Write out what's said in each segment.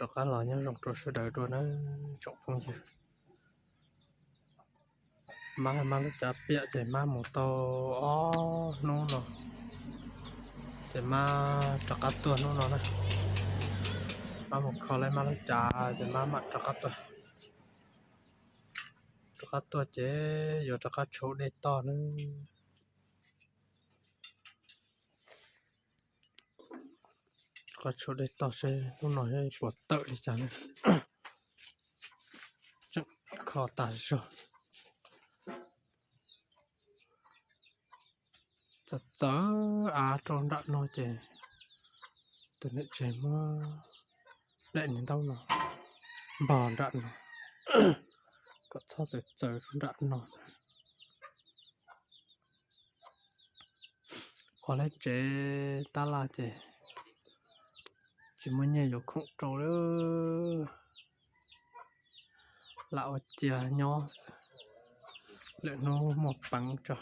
Chào các bạn nhé, dòng trò sơ đẩy đua đấy, chọn phong dư. Má, má lưới chả bịa chạy má mù tô, ó, nú nó. Chạy má trọc cá tua nú nó nè. Má mù kho lấy má lưới chả, chạy má mặn trọc cá tua. Trọc cá tua chế, vô trọc cá số đê to nữa. Có số đê to xe, nú nó hơi bột tợ đi chả nè. Chắc khó tả rồi. Tớ tớ á trong đoạn nó chè. Tớ nệ chè mà. Đợi nhìn tao nó. Bò đoạn nó. Có sao tớ tớ trong đoạn nó. ອອກແລ້ວເຈ ຕາລາເຈ ຊິມາແຍ່ຢູ່ຄົງໂຕເດີ ລາວເຈຍຍໍ ແລະ ໂນໝໍປັງຈອ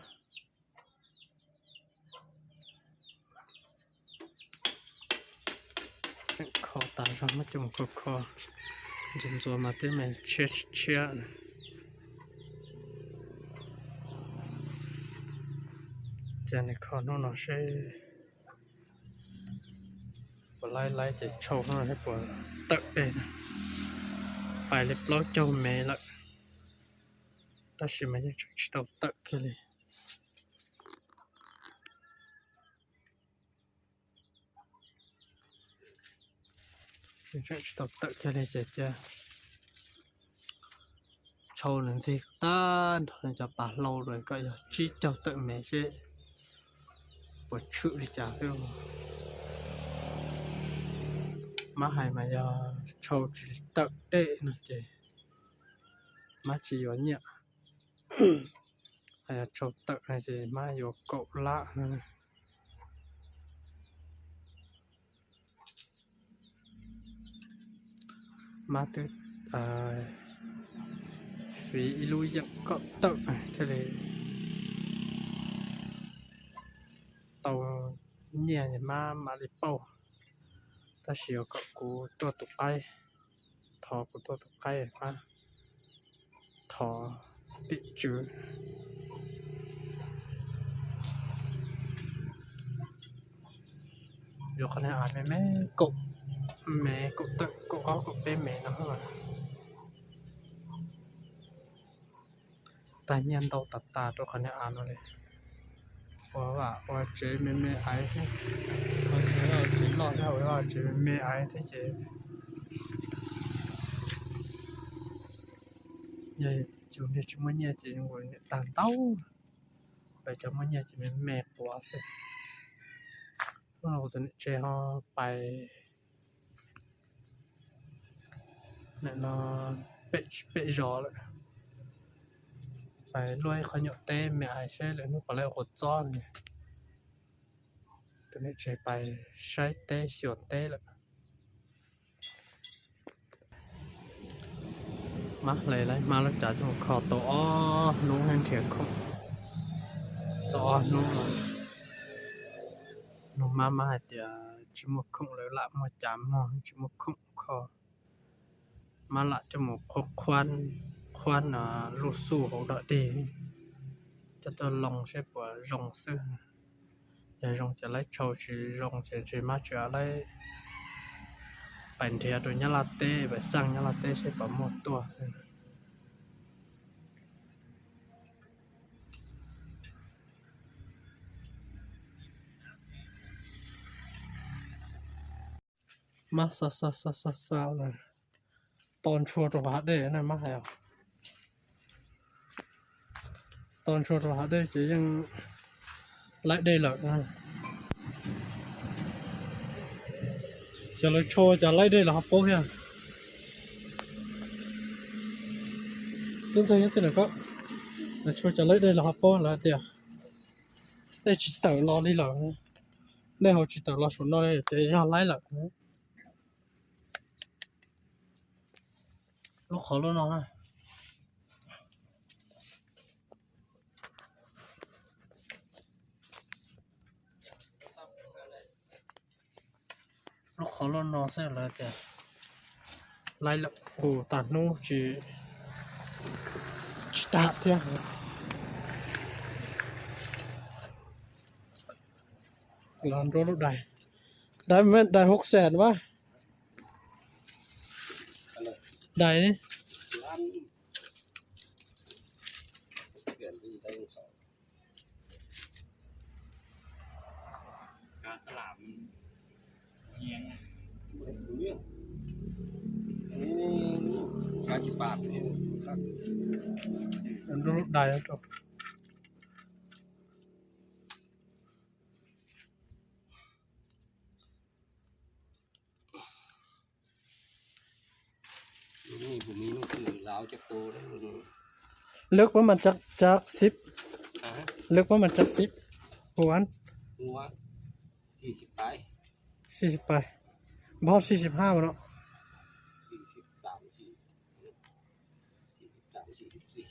ເຈັບຄໍຕາຊອນມາຈຸ່ມຄໍຄໍ ຈົນຕົວມາເຕັມແມ່ນເຊຍເຊຍ ຈານໃນຄໍໂນນອເຊ ບໍ່ໄລ່ໄລ່ຈະໂຊໃຫ້ປວດເຕີເດ້ ໄປເລັບເລົ້າເຈົ້າແມ່ລະ ຕາຊິມາຍັງຊິຕ້ອງເຕີເລີຍ. ເຈົ້າເຕີເຄເລເຈເຈ ໂຊໜຶ່ງຊິຕັນ ໂທນຈະປາໂລໂດຍກໍຢ່າຈີເຈົ້າເຕີແມ່ເຊ ປວດຊຶລິຈາຄື ມາໃຫ້ມາຢາ ໂຊຊິເຕີເດນະເຈ ມາຈິໂຍເນຍ ໃຫ້ໂຊເຕີໃຫ້ຊິມາໂຍໂກລະນະ. ມາຕຶດ ອ່າ ຟີອີລຸຍັງກໍເຕີທະເລ ເຕົາເນຍມາມາລິໂປ ຕາຊິໂອກໍກູຕົວຕຸໄກ ທໍ່ກູຕົວຕຸໄກມາ ທໍ່ປິດຈື່ ໂຍຄະແນອານແມ່ແມ່ກົບ ແມ່ກົບເຕີກົບເອົາກົບເປແມ່ນຳຫັ້ນ ຕາຍຍານໂຕຕັດຕາໂຕຄະແນອານເລີຍ. ວ່າວ່າເຈແມ່ນແມ່ໄອເດ້ ເຈລອດແລ້ວວ່າເຈແມ່ນແມ່ໄອເດ້ເຈ ຍາຍຈູນເດຊິມາເນຍເຈຍັງບໍ່ໄດ້ຕານເຕົ້າ ໄປຈະມາເນຍເຈແມ່ນແມ່ກວ່າເຊ ເຮົາຕົວນີ້ເຈເຮົາໄປ ແນ່ນອນ ເປະ ເປະຢໍລະ ໄປລວຍເຂົາໂຍເຕແມ່ອາຍເຊ ແລ້ວໜູປາໄລໂອໂຄຈອນ ໂຕນີ້ເຈໄປໄຊເຕ ສຽວເຕລະ ມາໄລ່ໄລ່ມາລະຈາຈຸມາຂໍໂຕອອກນຸງແຮງເຖຍຄົງ ໂຕອອກນຸງ ນຸງມາ ມາໃຫ້ເຕຍ ຈິໂມຄົງເລີລະ ມາຈາມມອງ ຈິໂມຄົງຂໍ ມາລະຈະໝູກຄົກຄວັນ ຄວັນ ອ່າ ລູກສູ້ຫົກດອກດີ ຈະຕະລົງໃຊ້ປົວລົງຊື່ ຢາລົງຈະໄລ່ໂຊຊິລົງເຈເຈມາເຈອາໄລ່ ໄປເທຍໂດຍາລາເຕ ໄປສ້າງຍາລາເຕໃຊ້ປາໝົດຕົວ. ມາຊາຊາຊາຊາຊາເລີຍ ຕອນຊົ່ວໂຕຫາເດນະມາໃຫ້ເອົາ ຕອນຊົ່ວໂຕຫາເດຈະຍັງໄລ່ເດເລີນະ ຈະໄລ່ໂຊຈະໄລ່ເດເລີນ ເຮົາໂປ້ເຮຍ ຕື່ນໃຈເຮັດຈັ່ງໃດກໍ ໂຊຈະໄລ່ເດເລີນ ເຮົາໂປ້ລະເດ ໄດ້ຈິເຕີລໍລີເລີນ ໄດ້ເຮົາຈິເຕີລໍສົນນໍເດ ຈະຢ່າໄລ່ລະ. ລູກຂໍລົດນອນນະ ລູກຂໍລົດນອນເສຍແລ້ວເດ. ໄລ່ລະ ໂອ້ ຕາດໜູ ຊິ ຊິຕາດເທື່ອ ລອນໂດໄດ້ ໄດ້ແມ່ນໄດ້ຫົກແສນວະ ໄດ້ນີ້ ກາສະຫຼາມ ເຮັດເລື່ອງ ອັນນີ້ ກາຊິປາດນີ້ຄັກ ມັນຫຼຸດໄດ້ແລ້ວ ລຸ້ນນີ້ບໍ່ມີໜັງສືລາວຈັກໂຕເດ້ລຸ້ນນີ້ ເລິກປະມານຈັກ ຈັກສິບ ຮະ ເລິກປະມານຈັກສິບ ປະມານ ຫົວ ສີ່ສິບປາຍ ສີ່ສິບປາຍ ບໍ່ຮອດສີ່ສິບຫ້າບໍ່ເນາະ ສີ່ສິບສາມ ສີ່ສິບ ສີ່ສິບສາມ ສີ່ສິບສີ່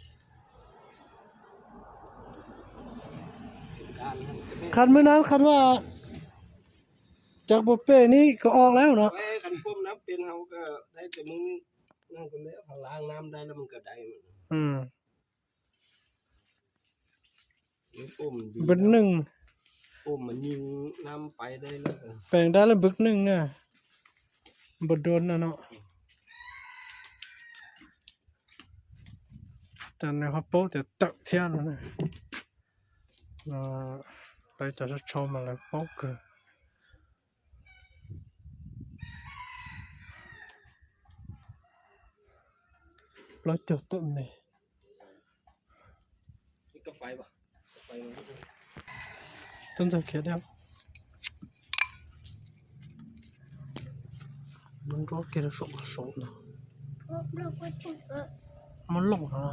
ຄັນມື້ນັ້ນຄັນວ່າຈັກບໍ່ເປ້ນີ້ກໍອອກແລ້ວເນາະ ໂອ້ຍ ຄັນພົມນ້ຳເປັນເຮົາກໍໄດ້ແຕ່ມື້ນັ້ນກໍແລ້ວ ເຮົາລ້າງນ້ຳໄດ້ແລ້ວມັນກໍໄດ້ ອືມ ມັນປົມດີ ບຶກໜຶ່ງ ປົມມັນຍິງນ້ຳໄປໄດ້ແລ້ວ ແປງໄດ້ແລ້ວບຶກໜຶ່ງນະ ບໍ່ດົນນະເນາະ ແຕ່ໃນຮອດໂປ້ແຕ່ເຕີບທຽນນະ ເອີ ໄປຈະຊົມມາແລ້ວໂປ້ເກີ ປະເຈີຕົ້ນນີ້ ມີກາໄຟບໍ່? ກາໄຟມັນ ຕົ້ນສັງເກດແລ້ວ ມັນໂລກເກລະສົກກະສົກນະ ມັນຫຼົງນະ.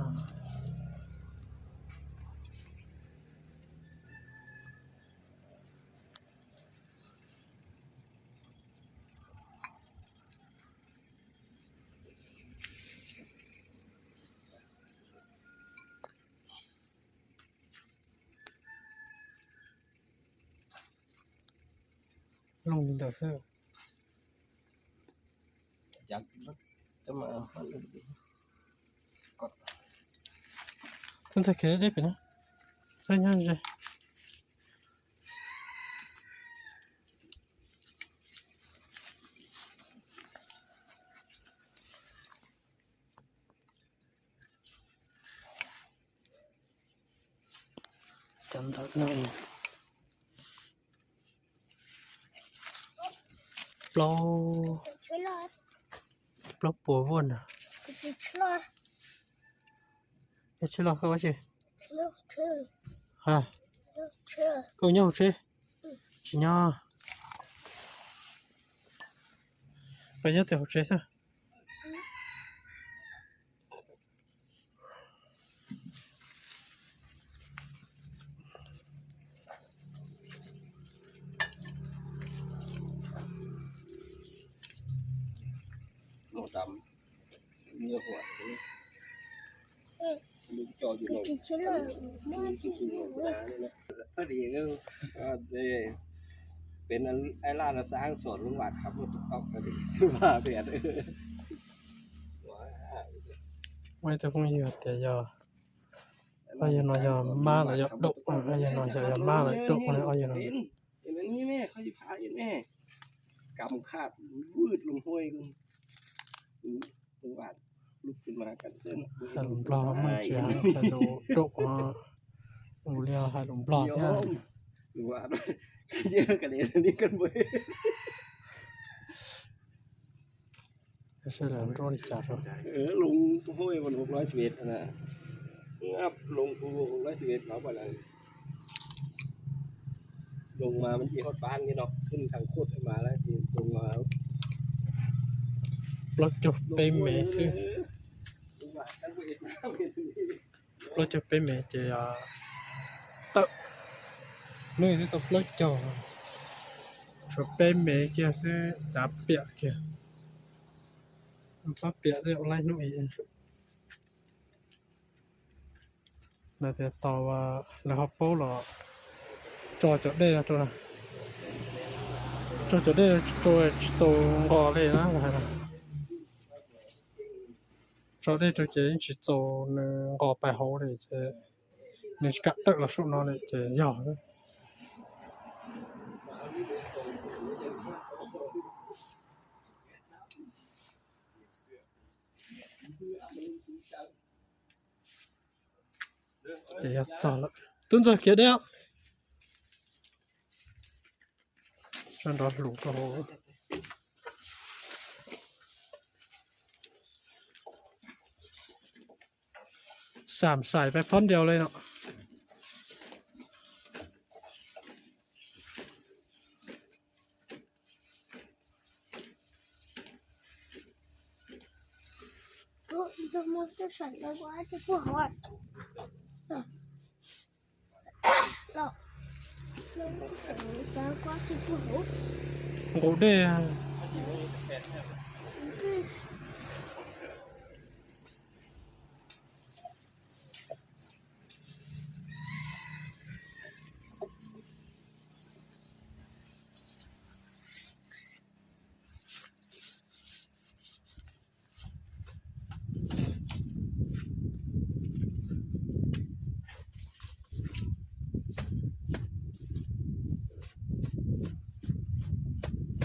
ລົງດິນດາກເຊີ ຢາກກິນລົດ ຈະມາ ມັນ ກອດ ເພິ່ນໃສ່ແຂນໄດ້ເປັນນະ ໃສ່ຍາມໃສ່. ຈຳໄດ້ນຳ ປອ ປອປົວວົນ ເຮັດຊິລອກເຂົາວ່າຊິ ຮະ ເຂົາຍ່ອງຊິ ຊິຍ່ອ ໄປຍ່ອແຕ່ຫົວໃຈຊະ. ໝໍດຳ ເມຍຫົວ ອືມ ລູກຈໍຢູ່ ພອດີກໍ ເອີ ເປັນອັນ ອ້າຍຫຼານສ້າງສອນລຸງຫວາດຂັບລົດຕຸກຕອກ ພໍດີ ວ່າແບບ ໄວ້ແຕ່ຄົງຢູ່ແຕ່ຢາ ອາຍຸນ້ອຍຢ່າມາແລ້ວຢ່າດຸ ອາຍຸນ້ອຍຢ່າມາແລ້ວດຸ ອາຍຸນ້ອຍ ເປັນອັນນີ້ແມ່ ເຂົາຊິພາເຮັດແມ່ ກຳຂາດວືດລົງຫ້ວຍພຸ້ນ ອືມ ລຸກຂຶ້ນມາກັນເຕີນ ໃຫ້ລົມບລອກ ມັນຊິຫາກະດູໂຕະ ອາ ບໍ່ລຽວໃຫ້ລົມບລອກ ຍອມ ຫຼືວ່າເຢີກັນເອງ ອັນນີ້ກັນເວີຍ ເອີ ລົງຫ້ວຍມັນຫົກຮ້ອຍສິບເອັດຫັ້ນນະ ງັບລົງພູຫົກຮ້ອຍສິບເອັດ ເອົາປານນັ້ນ. ລົງມາມັນຊິຮອດບ້ານນີ້ເນາະ ຂຶ້ນທາງໂຄດມາແລ້ວຊິລົງມາ ປະຈົບເປເມຊື່ ປະຈົບເປເມເຈຍາ ຕະ ມື້ທີ່ຕະປະຈົບ ສະເປເມເຈຍາຊື່ ຈາປຽເຈຍາ ມັນຊອບປຽເດ ອອນລາຍໂນອີ. ແລ້ວແຕ່ຕໍ່ວ່າ ແລ້ວເຮົາໂປ້ລະ ຈໍຈະໄດ້ລະໂຕນະ ຈໍຈະໄດ້ໂຕ ໂຕງໍເລີຍນະ ວ່າຫັ້ນນະ. Cho đê cho chế chỉ tổ nư ngò bài hố để chế nư cả tự là số nó để chế dò đấy. Chế dò cho lắm. Tuân giờ kia đeo. Cho đó lũ cơ hồ. Sảm sải phải phấn đều lên nọ. Ủa, tôi mua tôi sẵn đây quá, tôi mua hot. Ngộ đê à.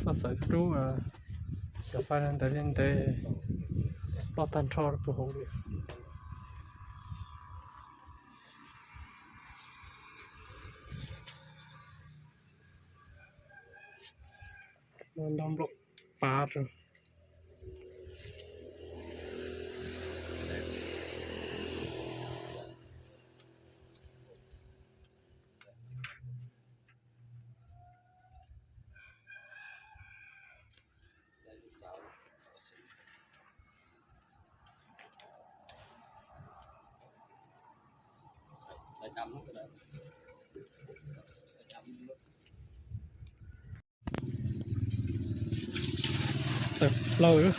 Sa sa tu a sa fa nan da len de lo tan tro pu ho. Nó đóng lốc phá rồi. Tập lâu ư.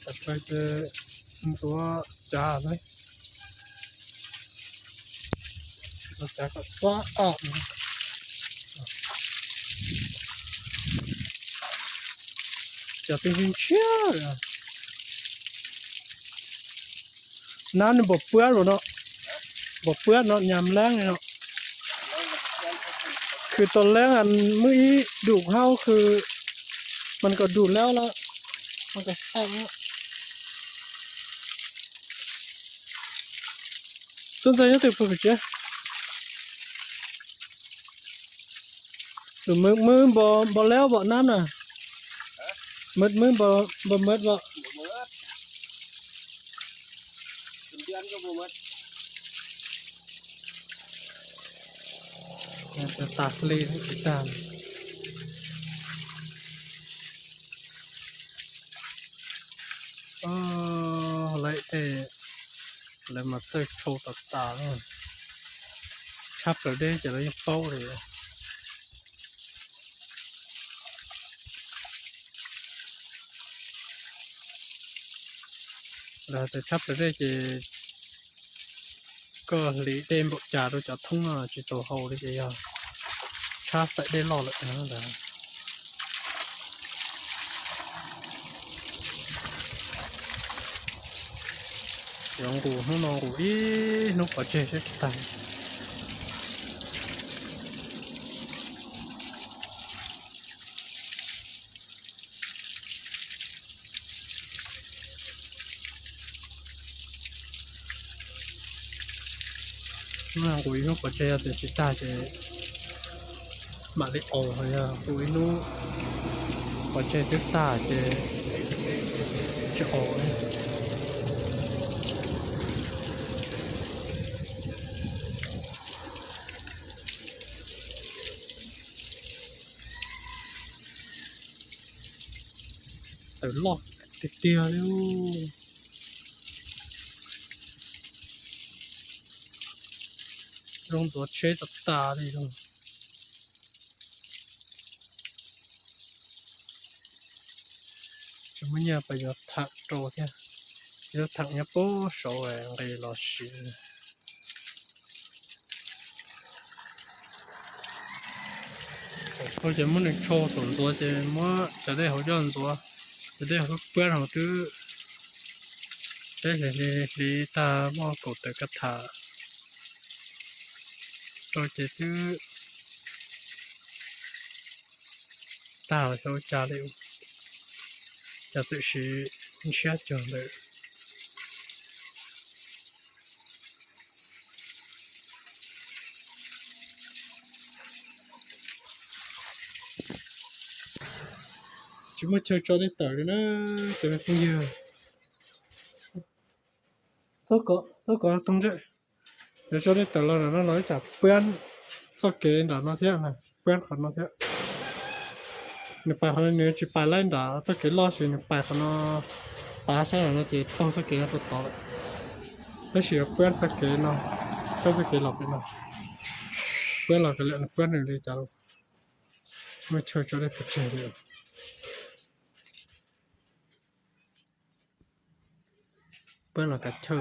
Tập lâu chứ. Số cha đấy. Số cha có xóa ỏm. Cho tôi hình chia rồi. Nan ni ບໍ່ເປື້ອນບໍ່ເນາະ ບໍ່ເປື້ອນເນາະ ຍາມແລ້ງນີ້ເນາະ. ຄືຕອນແລ້ງອັນມື້ອີ່ດູກເຮົາ ຄືມັນກໍດູແລ້ວລະ ມັນກໍແຫ້ງລະ. ຕົ້ນໄຊຍັງຖືກເພິ່ນເຈົ້າ ຫຼືມື ມືບໍ່ ບໍ່ແລ້ວບໍ່ນ້ຳນະ? ເໝິດມືບໍ່ ບໍ່ເໝິດບໍ່? ບໍ່ເໝິດ ເປັນເດືອນກໍບໍ່ເໝິດ. ແຕ່ຕາກລີນຄືກັນ. ອໍ ໄລ່ແທ້. ແລ້ວມາເຈີໂຊຕາຕາເນາະ ຊັບແລ້ວເດ້ ຈະໄດ້ເປົ້າເດ້. ແລ້ວຈະຊັບແລ້ວເດ້ ຈະ ກໍລີເດມບໍຈາໂດຈາທຸງເນາະ ຈິໂຕເຮົາເດ້ ຈະ ຊາໃສ່ໄດ້ຫຼອດແລ້ວນະ. ລອງດູ ລອງດູອີ ນົກປາເຈ ເຮັດຕາຍ. ນະ ໂກອີໂນ ປາເຈ ເຕຊິຕາເຈ ມາລິໂອ ເຮົາ ໂກອີໂນ ປາເຈ ເຕຕາເຈ ເຈໂອ. ເຕີລອກຕິດເຕີລະ ລົງຕົວເຊຕະຕານີ້ລົງ ຈະມາຍາໄປຍອດທັກໂຕເທຍ ຍອດທັກຍາໂປໂຊແອງເຣລໍຊີ. ໂອ້ ເຂົາຈະມາໜຶ່ງໂຊຕົນຕົວເຈ ມາຈະໄດ້ເຮົາຍ້ອນຕົວ ຈະໄດ້ເຮົາເປື້ອນເຮົາຕື້. Thế thì đi, đi ta mua củ từ cắt thả. Rồi chế chứ. Ta là số cha liệu. Cha sự sĩ siết trường lệ. Chứ mà chơi cho đến tờ đi nữa, tờ này không nhiều. Tớ có, tớ có tông rễ. Yu ໂຈເລກເຕີລະນະ ລະຈະເປື້ອນຊອກເກດອນນອກທຽບນະ ເປື້ອນຂອງນອກທຽບ ໜຶ່ງປາຍຂອງໜຶ່ງ ຈິປາຍໄລ່ດາ ຊອກເກດລໍຊິໜຶ່ງປາຍຂອງນອກ ປາຊະນະ ເຈຕ້ອງຊອກເກດນອກຕົວຕໍ່ ແຕ່ຊິເປື້ອນຊອກເກດນອກ ເປື້ອນຊອກເກດຫຼອກເກດນອກ ເປື້ອນຫຼອກເກດເລີຍ ເປື້ອນໜຶ່ງເລີຍຈ້າ ເມື່ອເທີຈະໄດ້ປະເຈີເລີຍ. ເບິ່ງແລ້ວກະເທີ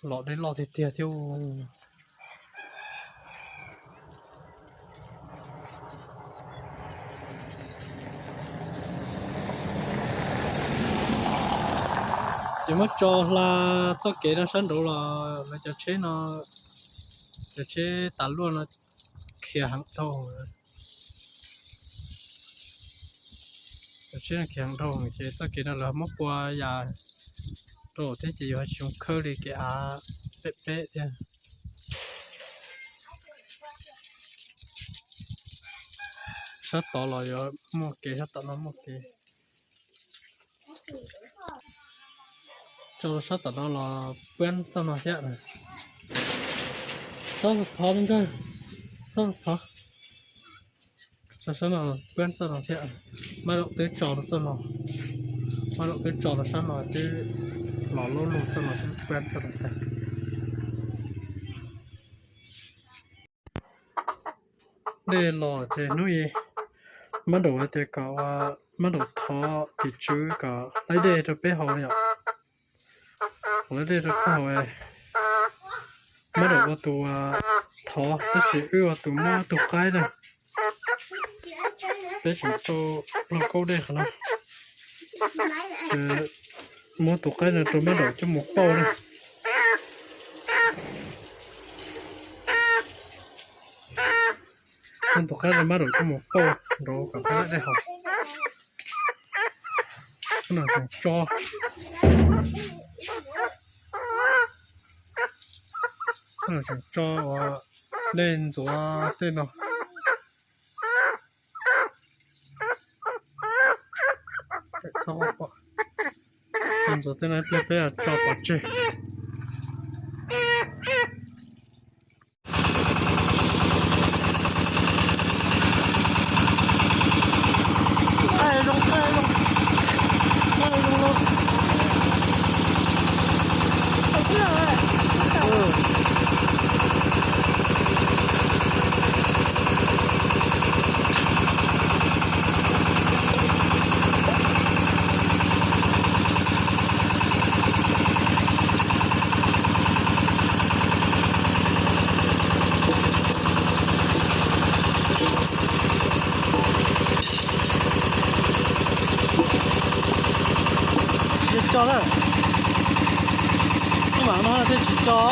ເລາະໄດ້ເລາະເທຍໆ ໂອ້. ຈະມາຈໍລາຊອກເກນນຳຊັ້ນໂດລະ ແລ້ວຈະເຊນອ ຈະເຊຕາລວນນະ ເຂຍຫາງທອງ ຈະເຊນເຂຍຫາງທອງ ເຊຊອກເກນນະ ແລ້ວມາປົວຢາໂຕເທຈະຢູ່ໃຫ້ຊຸງເຄີລີເກອາເປະໆ ເທ ຊະຕອລອຍມໍເກ ຊະຕອນອມມໍເກ. ໂຈລະຊາຕະນອລອເປື້ອນຊານອເທຍນະ ຊາພອເປັນເຈົ້າ ຊາພອ ຊາຊານອເປື້ອນຊານອເທຍນະ ມາດອກເຕີຈອລະຊານອ ມາດອກເຕີຈອລະຊານອ ເຕີຫຼໍໂລລູຊານອ ເຕີເປື້ອນຊານອເທຍນະ. ເດຫຼໍເຈນຸຍ ມາໂດເຕກະວ່າ ມາໂດທໍຕິຈື່ກະໄລເດໂຕເປເຮົາເນຍ ໄລເດໂຕເປເຮົາເອ ມາໂດວ່າໂຕທໍ ແຕ່ຊິອືວ່າໂຕມໍໂຕໄກນະ ເປຈຸໂຕໂລໂກເດຂະນະ ເອີ ມໍໂຕໄກນະ ໂຕມາໂດຈະໝູເປົ້ານະ. ມັນຕົກໃກ້ລະມາໂດດຂະໝົກໂຕ ໂດດກັບຄະນະໄດ້ເຮົາ ຂະໜາດຈັ່ງຈໍ ຂະໜາດຈັ່ງຈໍວ່າເລ່ນຕົວເຕັ້ນເນາະ ເຈົ້າ ເຈົ້າເຕັ້ນໃຫ້ເປຍໆ ເຈົ້າປາເຈ້. ເຈັບຈໍແລ້ວ ຂ້າງຫຼັງເນາະ ເຈັບຈໍ. ເ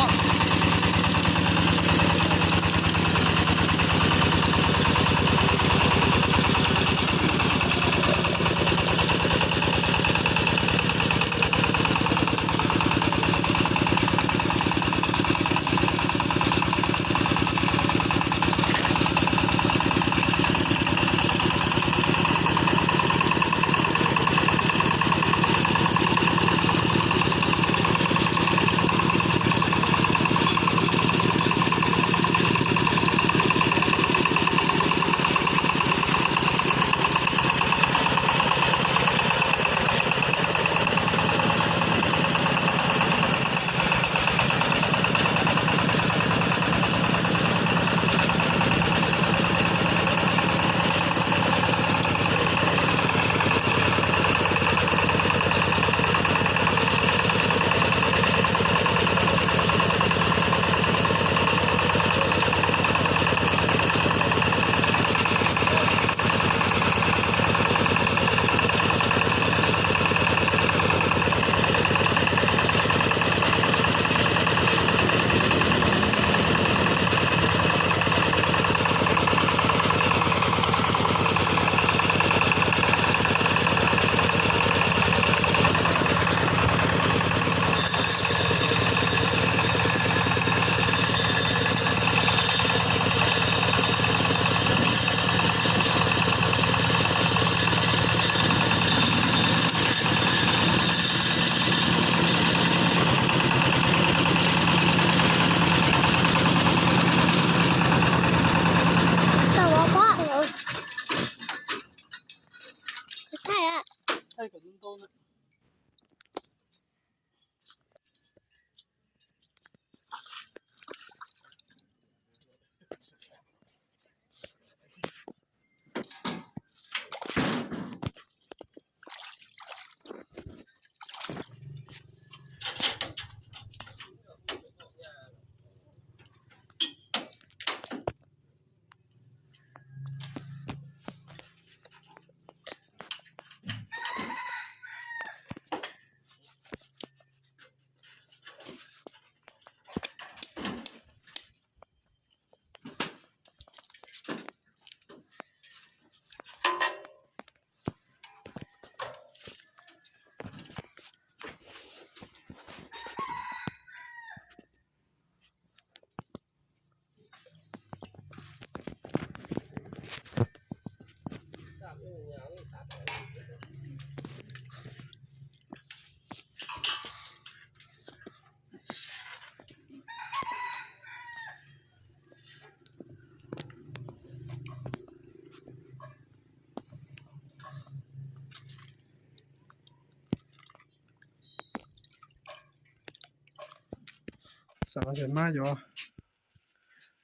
Tao nó sẽ mát vô.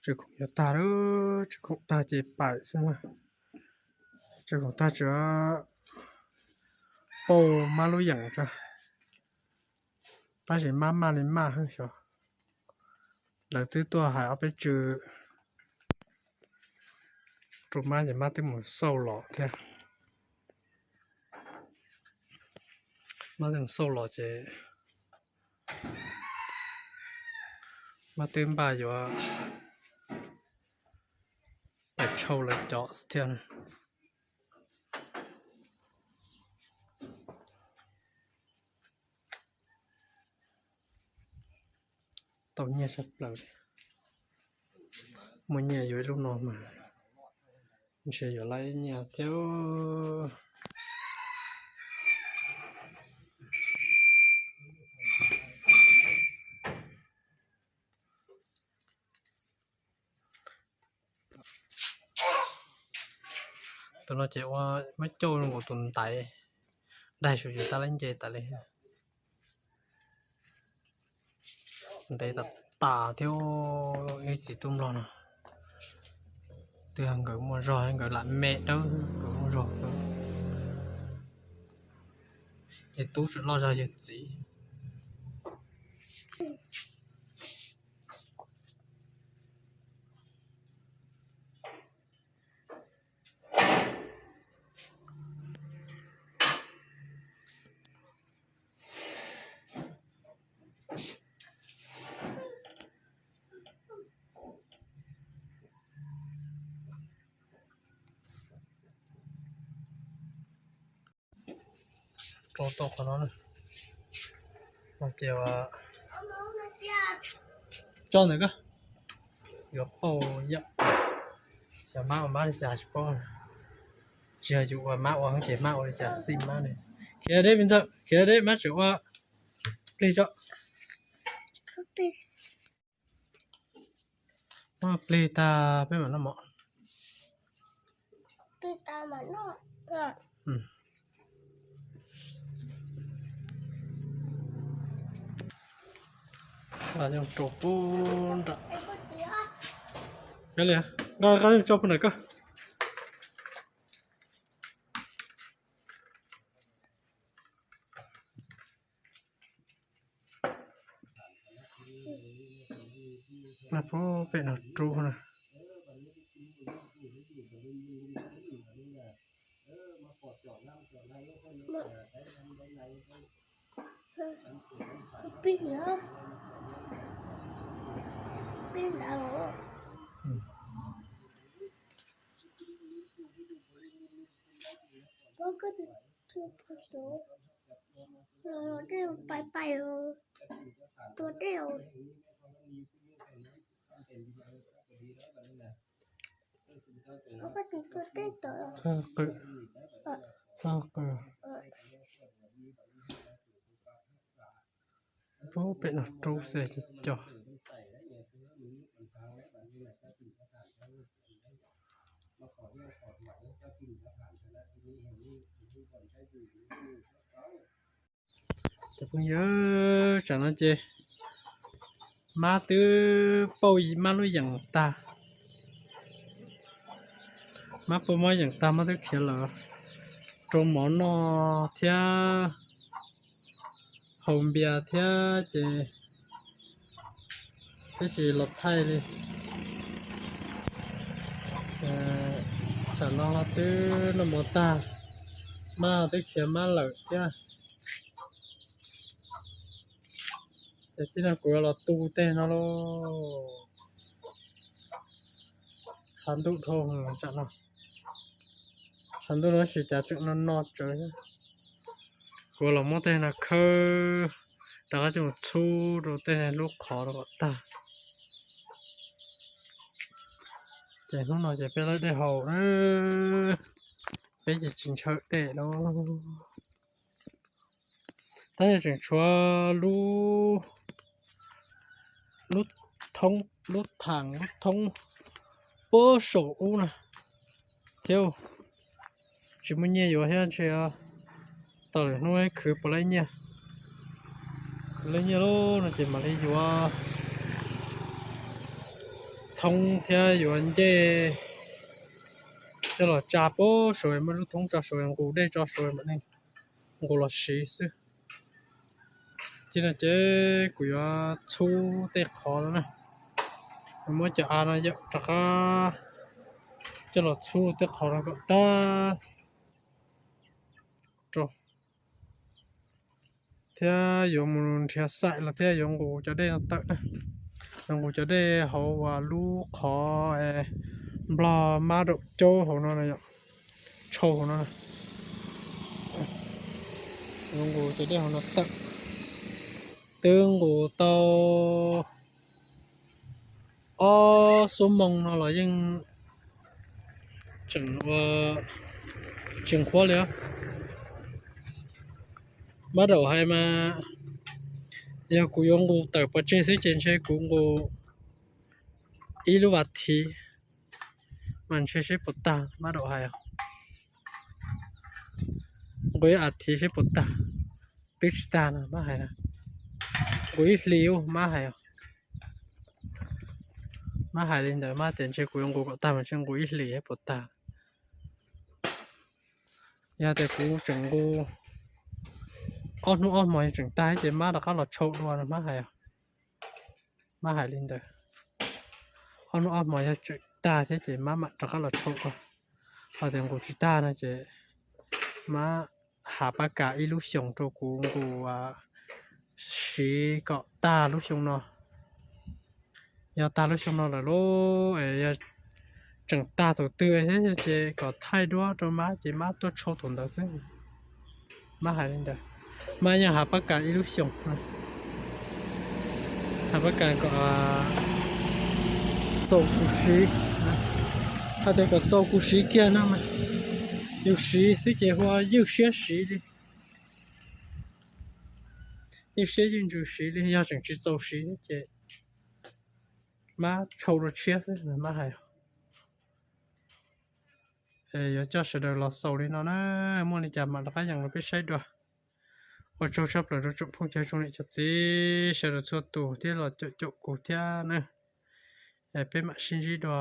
Chứ không có ta đó, chứ không ta chỉ phải xem mà. Chứ không ta chỉ bầu má lũ dặn cho. Ta sẽ mát mát lên mát hơn sao. Lỡ tứ tua hại áo pế trừ. Trụ mát sẽ mát tứ một sâu lọ thế. Mát tứ một sâu lọ sẽ mát tứ ba vô. Phải sâu là chó thiên. Tau nyiah sat plaw. Mua nyiah yui lub no ma. Nche yui lai nyiah thiu. Tua no che ua ma chou nung ko tun tai. Dai su ju ta lai nche ta lai. Nte ta ta thiu i si tum lo na. Tui hang geu mo jo hang geu la me dau geu mo jo. I tu su lo ja ye zi. Cho to kho no na. Nó kêu, à, cho nữa cơ. Yo po ya. Sa ma ma sa po. Chia ju wa ma wa ke ma wa cha sim ma ne. Kia de min sa. Kia de ma chu wa. Please cho. Please. ມາເປຕາໄປມານຳໝໍ. ເປຕາມານອກ. ອືມ. ວ່າຍັງໂຕປູນດະ. ກະເລີຍ. ກະ ກະຈົບພຸ້ນນະກະ. ມາໂພເປັນເອົາຕູນະ. ມາ ປີເນາະ ປີເນາະ. ອືມ. ໂຕດຽວ ໂຕດຽວ ໂຕດຽວ. ໂອ້ ເປັນຕູເສຍຈະຈໍ. ຈະເພິ່ງເອີ ຈາກນັ້ນເຈ ມາຕື້ເປົ້າ ມາລຸຢາງຕາ ມາເປົ້າ ມາຢາງຕາ ມາຕື້ຂຽນເລີ ໂຕໝໍນໍເທຍ ໂຮມເບຍເທຍເຈ ເທຍຊິລົດໄຖເລີຍ ເອີ ສາວນ້ອງລາວຕື້ນຳໝໍຕາ ມາຕື້ຂຽນມາເລີເທຍ ຈະທີ່ນາກົວລາວຕູ້ແຕ່ນະໂລ ຊານດຸໂທຫືຈະເນາະ ຊານດຸໂນຊິຈາຈຸນອນນອດເຈີ ກົວລາວມໍແຕ່ນະເຄີ ດາກະຈຸງຊູໂດແຕ່ນະລູກຂໍລາວຕາ ເຈໜູໜ້ອຍຈະເປັນລະໄດ້ເຮົາເອີ ເປັນຈະຈິງເຊີເຕໂລ. 但是整车路，路通，路通，路通，不手路呢，theo，是不是也有下去啊？到了那位去不来呢，不来呢咯，那就没得有啊。Thoob thiab yuav ncej coj los tsa pem sawv, muaj lub thoob tso sawv, nqus dej tso sawv mam li nqus los siv xwb. Thiab no ces kuv yuav txhub tej qhov no na, muab cov av no yawm rov qab coj los txhub tej qhov no kom tag rau. Thiab yuav mus nrhiav xaim los thiab yuav nqus cov dej no tawm na. Yuav nqus cov dej hauv uas lub qhov es nplog mab daum caub hauv no na, yog tshau hauv no na. Yuav nqus cov dej hauv no tawm. Twb nqus tau ob xuab moos no los yeej tseem ua tseem qhuav li. Mab daum hais mas yog kuv yuav nqus tawm pov tseg xwb ces ntshe kuv nqus ib lub as thiv mas ntshe seb puas tag. Mab daum hais nqus ib as thiv seb puas tag. Twb tsis tag na, mab hais na. Nqus ib hlis, mab hais, mab hais li ntawd. Mab tias ntshe kuv yuav nqus kom tag mas ntshe nqus ib hlis puas tag. Yog tias kuv tseem nqus ob hnub ob hmo yog tseem tag ces mab rov qab los tshau dua na, mab hais, mab hais li ntawd. Ob hnub ob hmo yog tseem tag thiab ces mab mam rov qab los tshau dua. Ho tias nqus tsis tag no ces mab has pab kas ib lub xyoos rau kuv nqus siv kom tag lub xyoo no. Yog tag lub xyoo no lawm lauj, yog tseem tag thaum twg thiab ces kom thaij duab rau mab ces mab tuaj tshau thaum ntawd xwb. Mab hais li ntawd. Mab yeej has pab kas ib lub xyoos, has pab kas kom txaus kuv siv. Ho tias kom txaus kuv siv kiag no mas yus siv xwb ces ua ywj siab siv li, ywj siab ywj ntsws siv li. Yog tseem tsis txaus siv ces mab tshau dua tshiab xwb, mab hais. Yuav coj sawv daws los xaus li no na, muaj li cas mam rov qab yees rau peb saib dua. Ua tsaug tshaj plaws rau tsoom phooj ywg tsoom niam tsoom txiv sawv daws txhua tus thiab los caum caum kuv thiab na. Peb mam sib ntsib dua